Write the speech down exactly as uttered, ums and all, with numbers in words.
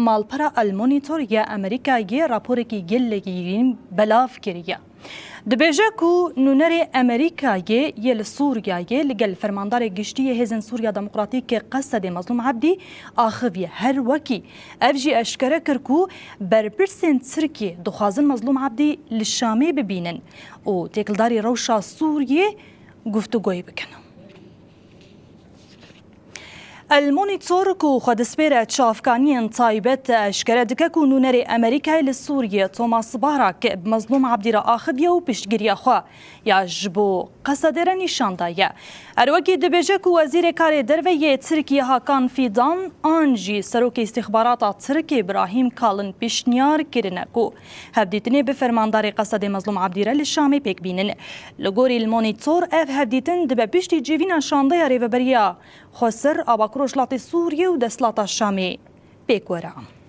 Malpera El Monitor ya Amerîkayê raporekî gelekî girîng belav kiriye. Dibêje ku nûnerê Amerîkayê yê li Sûriyeyê li gel Fermandarê Giştî yê Hêzên Sûriya Demokratîk Qesedê Mezlûm Ebdî axiviye. Her wekî ev jî eşkere kir ku berpirsên Tirkiyê dixwazin Mezlûm Ebdî li Şamê bibînin û têkildarî rewşa Sûriyê guftûgoyê bikin. El Monitor ku xwe dispêre çavkaniyên taybet eşkere dike ku nûnerê Amerîkayê li Sûriyê Thomas Barak bi Mezlûm Ebdî re axiviye û piştgiriya xwe ya ji bo Qesedê re nîşan daye. Her wekî dibêje ku Wezîrê Karê Derve yê Tirkiyê Hakan Fidan an jî Serokê Îstîxbarata Tirkê Brahîm Kalin pişniyar kirine ku hevdîtinê bi Fermandarê Qesedê Mezlûm Ebdî re li Şamê pêk bînin. Li gorî El Monitor ev hevdîtin dibe piştî civîna şandeya Rêveberiya Xweser a Bakur Rojhilatê Sûriyê û Desthilata Şamê pêk were.